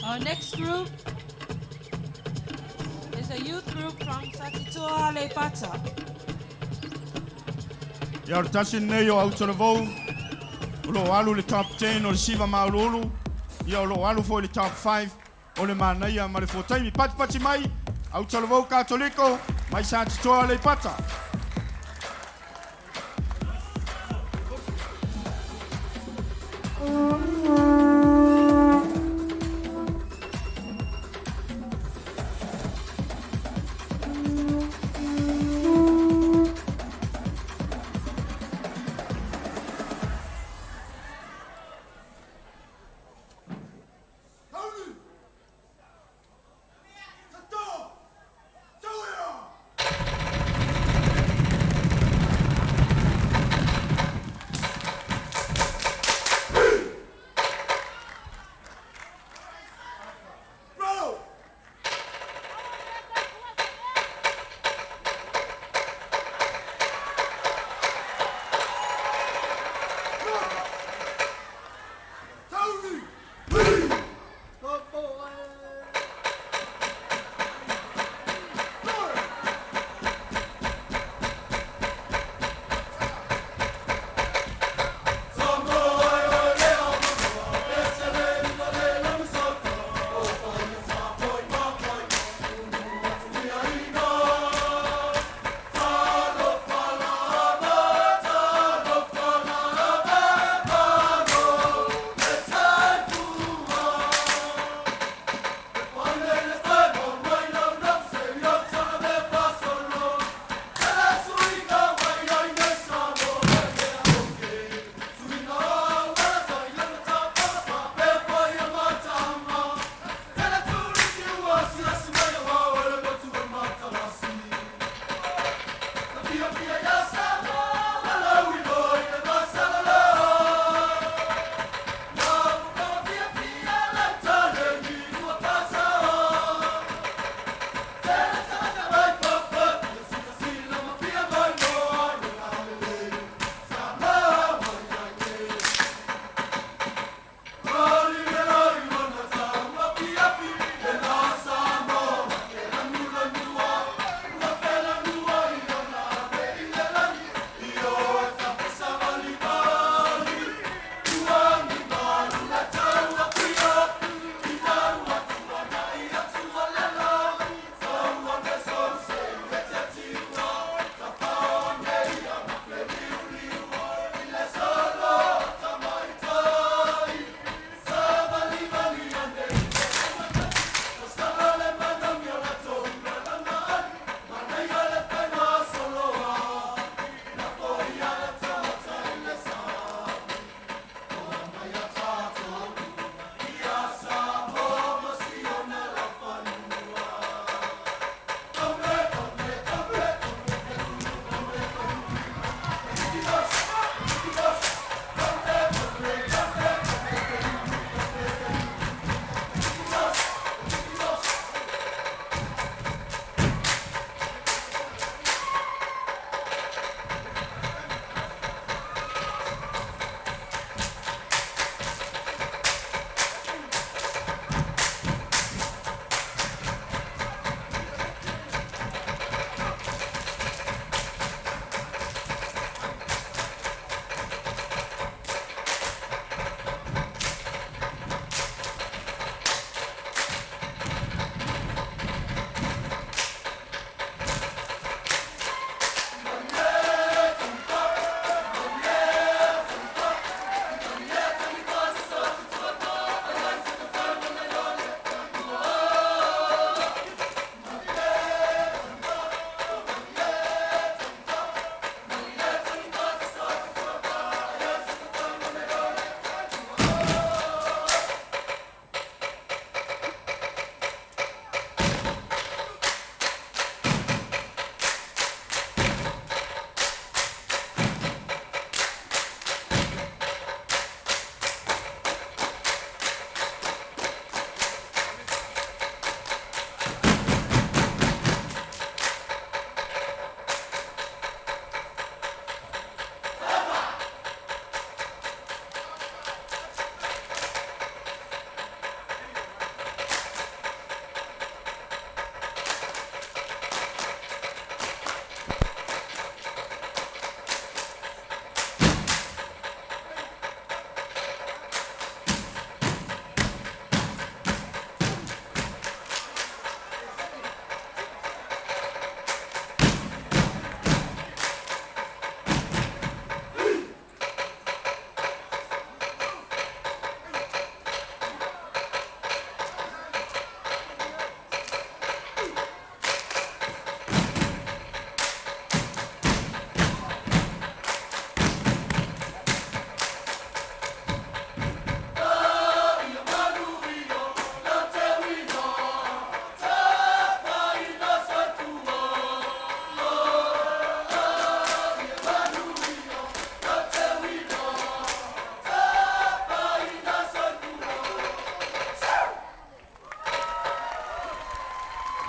Our next group is a youth group from Satitoa Aleipata. Ia o le tasi lenei o autalavou o lo o alu i le top 10 o le siva mauuluulu, ia o lo o alu foi i le top 5 o le manaia ma le fuataimi. Patipati mai, autalavou Katoliko mai Satitoa Aleipata.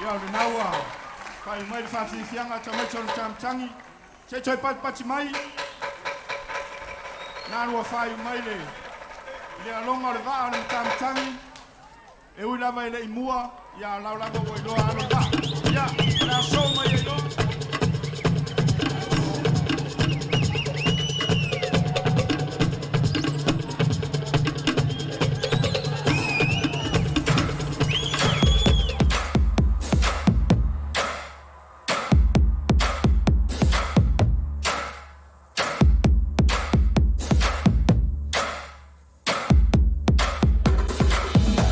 Ia o lena ua faaiu mai le faafiafiaga a tamaiti o le Matamatagi. Se i toe patipati mai. Na ua faaiu mai le i le aloga o le vaa o le Matamatagi. E ui lava e le i mua, ia lau lava ua iloa alo le vaa. Ia, o le a so mai ai loa.